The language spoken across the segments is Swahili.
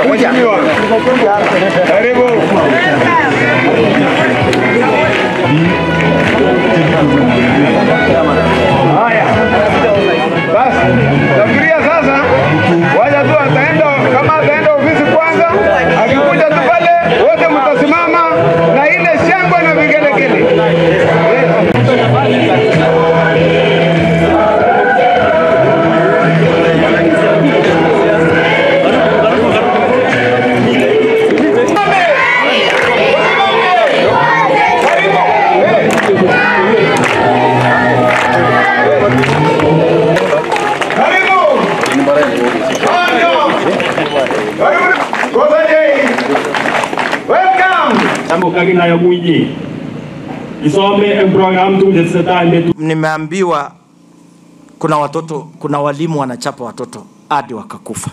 Mheshimiwa. Karibu. Haya. Basi, nafikiria sasa wacha tu ataenda, kama ataenda ofisi kwanza, akikuja tu pale wote mtasimama na ile shangwe na vigelegele. Nimeambiwa kuna watoto, kuna walimu wanachapa watoto hadi wakakufa.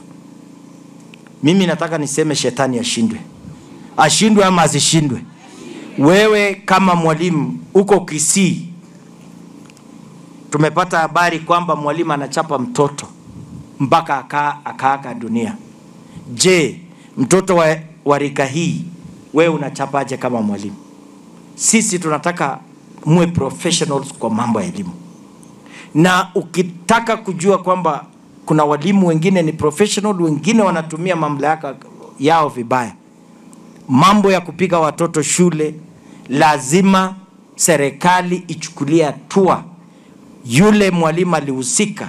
Mimi nataka niseme shetani ashindwe. Ashindwe ama asishindwe. Wewe kama mwalimu uko Kisii, tumepata habari kwamba mwalimu anachapa mtoto mpaka akaaga dunia. Je, mtoto wa rika hii wewe unachapaje kama mwalimu? Sisi tunataka muwe professionals kwa mambo ya elimu. Na ukitaka kujua kwamba kuna walimu wengine ni professional, wengine wanatumia mamlaka yao vibaya. Mambo ya kupiga watoto shule, lazima serikali ichukulie hatua. Yule mwalimu alihusika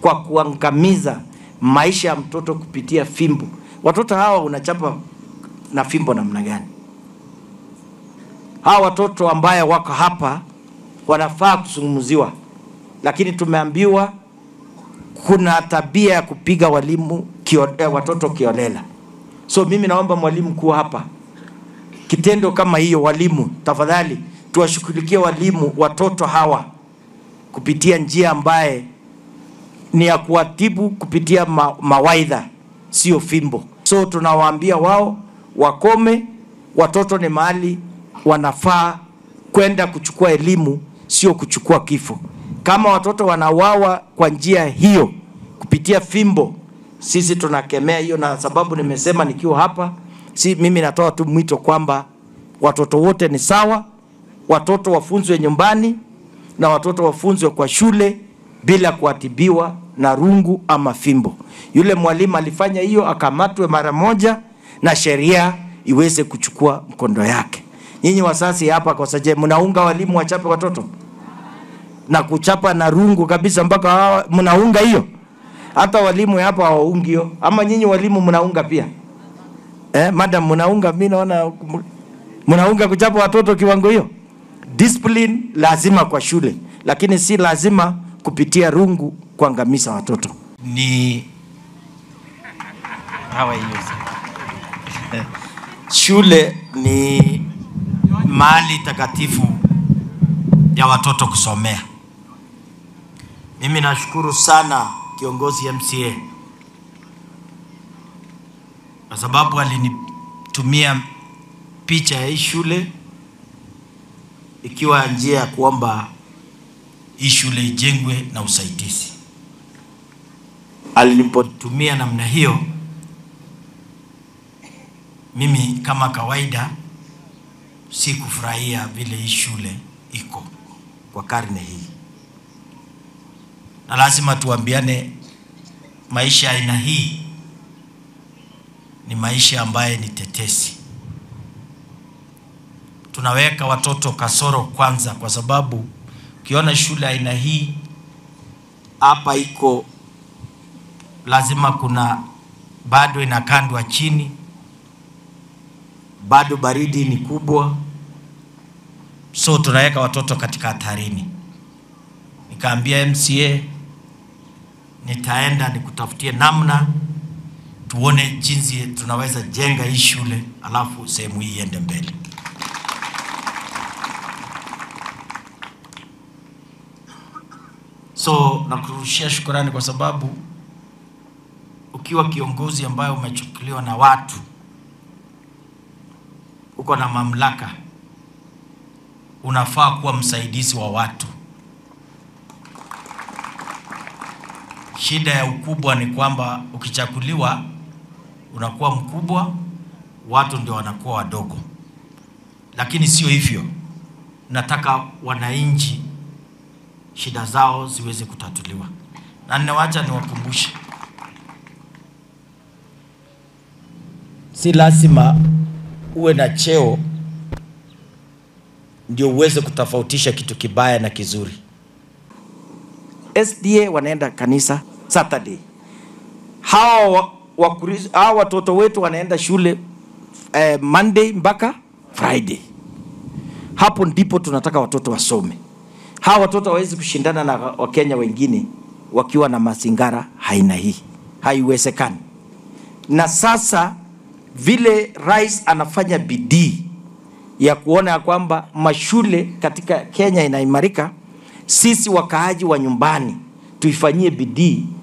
kwa kuangamiza maisha ya mtoto kupitia fimbo. Watoto hawa unachapa na fimbo namna gani? Hawa watoto ambaye wako hapa wanafaa kuzungumziwa, lakini tumeambiwa kuna tabia ya kupiga walimu watoto kiolela. So mimi naomba mwalimu kuwa hapa, kitendo kama hiyo, walimu tafadhali tuwashughulikie walimu watoto hawa kupitia njia ambaye ni ya kuwatibu kupitia mawaidha, sio fimbo. So tunawaambia wao wakome. Watoto ni mahali wanafaa kwenda kuchukua elimu, sio kuchukua kifo. Kama watoto wanawawa kwa njia hiyo kupitia fimbo, sisi tunakemea hiyo. Na sababu nimesema nikiwa hapa, si mimi natoa tu mwito kwamba watoto wote ni sawa, watoto wafunzwe nyumbani na watoto wafunzwe kwa shule bila kuatibiwa na rungu ama fimbo. Yule mwalimu alifanya hiyo akamatwe mara moja na sheria iweze kuchukua mkondo yake. Nyinyi wazazi hapa kwa saje mnaunga walimu wachape watoto na kuchapa na rungu kabisa mpaka mnaunga hiyo? Hata walimu hapa hawaungi hiyo. Ama nyinyi walimu mnaunga pia? Madam mnaunga? Mimi naona mnaunga kuchapa watoto kiwango hiyo. Discipline lazima kwa shule, lakini si lazima kupitia rungu kuangamiza watoto. Ni hawa hiyo. Shule ni mahali takatifu ya watoto kusomea. Mimi nashukuru sana kiongozi MCA kwa sababu alinitumia picha ya hii shule ikiwa njia ya kuomba hii shule ijengwe na usaidizi. Alinipotumia namna hiyo, mimi kama kawaida sikufurahia vile hii shule iko kwa karne hii. Na lazima tuambiane, maisha aina hii ni maisha ambaye ni tetesi. Tunaweka watoto kasoro kwanza, kwa sababu ukiona shule aina hii hapa iko, lazima kuna bado inakandwa chini, bado baridi ni kubwa, so tunaweka watoto katika hatarini. Nikaambia MCA nitaenda nikutafutie namna tuone jinsi tunaweza jenga hii shule, alafu sehemu hii iende mbele. So nakurushia shukrani kwa sababu ukiwa kiongozi ambaye umechukuliwa na watu, uko na mamlaka, unafaa kuwa msaidizi wa watu. Shida ya ukubwa ni kwamba ukichaguliwa unakuwa mkubwa, watu ndio wanakuwa wadogo, lakini sio hivyo. Nataka wananchi shida zao ziweze kutatuliwa, na ninawacha niwakumbushe, si lazima uwe na cheo ndio uweze kutofautisha kitu kibaya na kizuri. SDA wanaenda kanisa Saturday. Hawa watoto wetu wanaenda shule Monday mpaka Friday. Hapo ndipo tunataka watoto wasome. Hawa watoto hawawezi kushindana na Wakenya wengine wakiwa na mazingara haina hii. Haiwezekani. Na sasa vile rais anafanya bidii ya kuona ya kwamba mashule katika Kenya inaimarika, sisi wakaaji wa nyumbani tuifanyie bidii.